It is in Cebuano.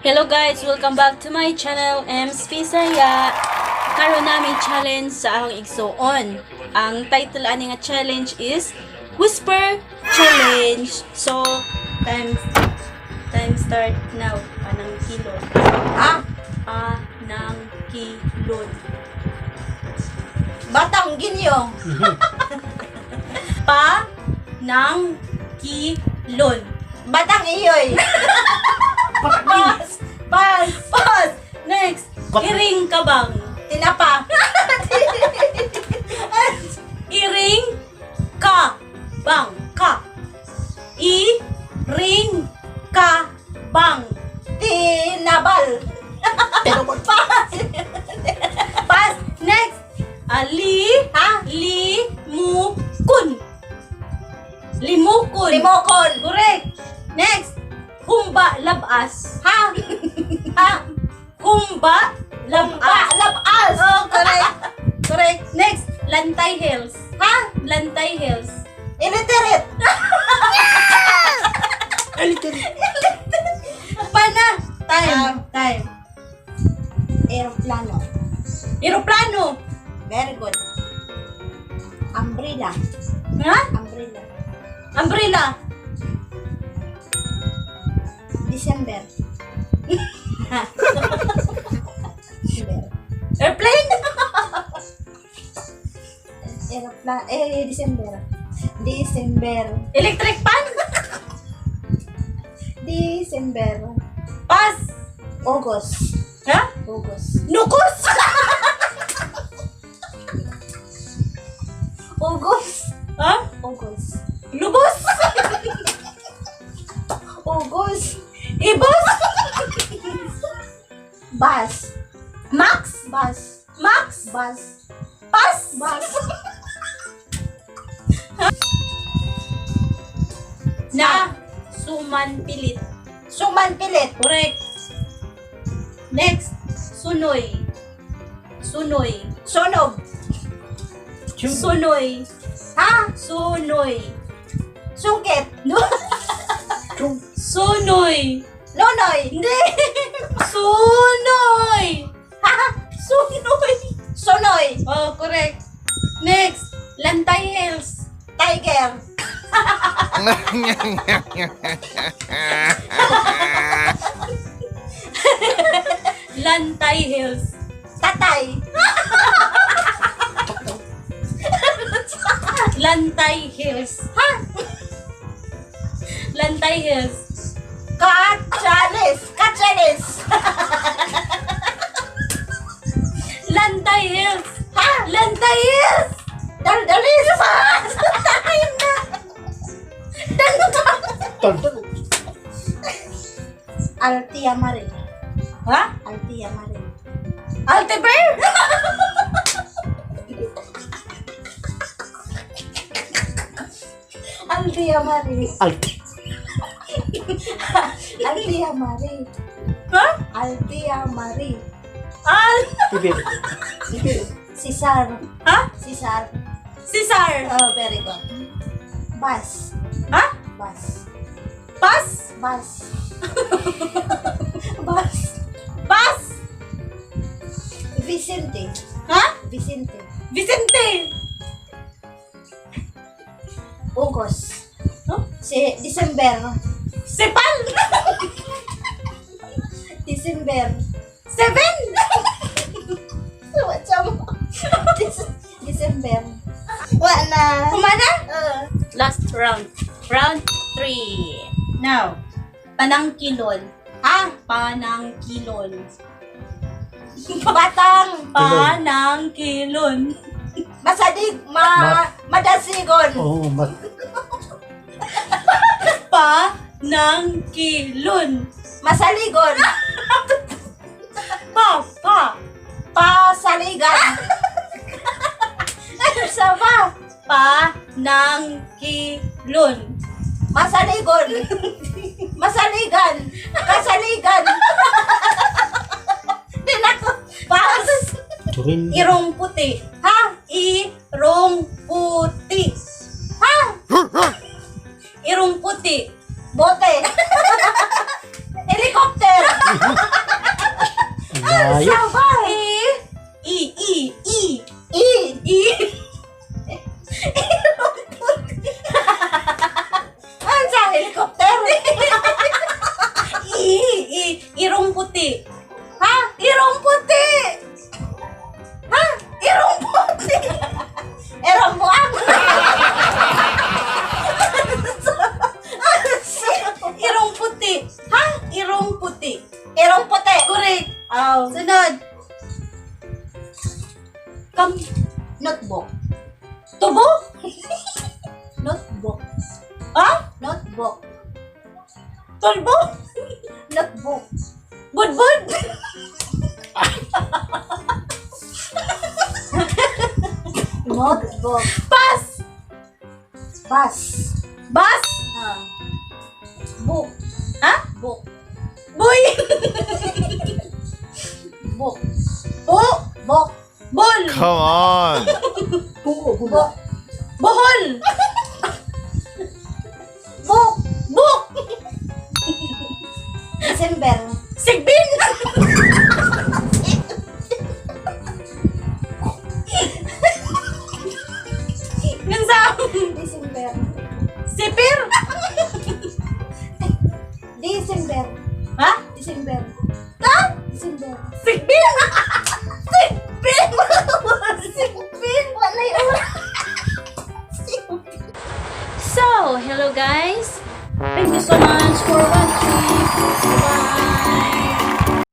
Hello guys! Welcome back to my channel, Ems Bisaya. Karon nami challenge sa akong igsuon. Ang title ani nga challenge is Whisper Challenge. So, time time start now. Panang kilon. Ha? Panang kilon. Batang ginyo. Pa nang kilon. Batang iyoy. Pass! Pass! Pass! Next! Iring kabang. Tinapa. Iring ka bang ka. I ring ka bang. Tinabal. Pass. Pass. Next. Ali Ha? li mu kun. Limukon. Limokon. Correct. Next. Humba labas. Ha? Ha? Humba Ba, labas. labas. Oh, correct. Correct. Next. Lantay Hills. Ha? Lantay Hills. Illiterate. Pana. Time. Ah. Time. Aeroplano. Eroplano. Very good. Umbrella. Ha? Umbrella. Umbrella. December. December. Airplane. Aeroplano. Eh, December. December. Electric pan. December. Pass. August. Ha? August. Nukos. August. Ha? August. Lubos. August. Ibos. Bus. Max. Bus. Max. Bus. Pass. Bus. Na. Sumanpilit. Sumanpilit. Correct. Next. Sunoy. Sunoy. Sunog. Sunoy. Ha? Sunoy. Sungkit. No. Sunoy. Nonoy. Hindi. Sunoy. Ha? Sunoy. Sunoy. Oh, correct. Next, Lantay Hills. Tiger. Lantay Hills. Tatay. Lantay Hills. Ha? Lantay Hills. Katsalis. Katsalis. Lantay Hills. Ha? Lantay Hills. Daldalis. Time na. Altia Mare. Ha? Altia Mare. Altiber? Altia Mare. Alti. Altia Mare. Ha? Altia Mare. Al? Ibir. Ibir. Cesar. Ha? Cesar. Cesar. Oh, very good. Bus. Ha? Bus. Pass? Bus. Bus. Pass? Vicente. Ha? Vicente. Vicente. August. Huh? Si December. Sepal. December. Seven. What's up? December. Wala na. Kumana? Last round. Round 3. Now, panangkilon. Ha? Panangkilon. Batang. Panangkilon. Masadig. Ma. Madasigon. Oo, oh, mat. Panangkilon. Masaligon. Pa, pa. Pasaligan. Ano sa ba? Panangkilon. Masaligon. Masaligan. Kasaligan. Dinako. Pas. Turin. Irong puti. Ha? Irong Rong puti. Ha? Irong puti. Bote. Helicopter. Layo. Sabay. E, E, E, E. E. Ano sa helicopter? E, E. Irong puti. Ha? Irong puti. Ha? Irong puti. Erong buang. Irong puti. Ha? Irong puti. Erong puti. Correct. Aw. Sunod. Kam Notebook. Tubo? Notebook. Ha? Notebook. Tulbo? Notebook. Budbud? Notebook. Pass! Bus. Bus? Ah. Book. Ha? Book. Boy! Book. Bu? Book. Bol! Come on. Buo, Book. bula. Bohol! Book. Book! December. Sigbin! Gansa! December. Sipir! December. Ha? December. Ha? December. Sigbin! Sigbin! Sigbin! Walay oras. So, hello guys! Thank you so much for watching.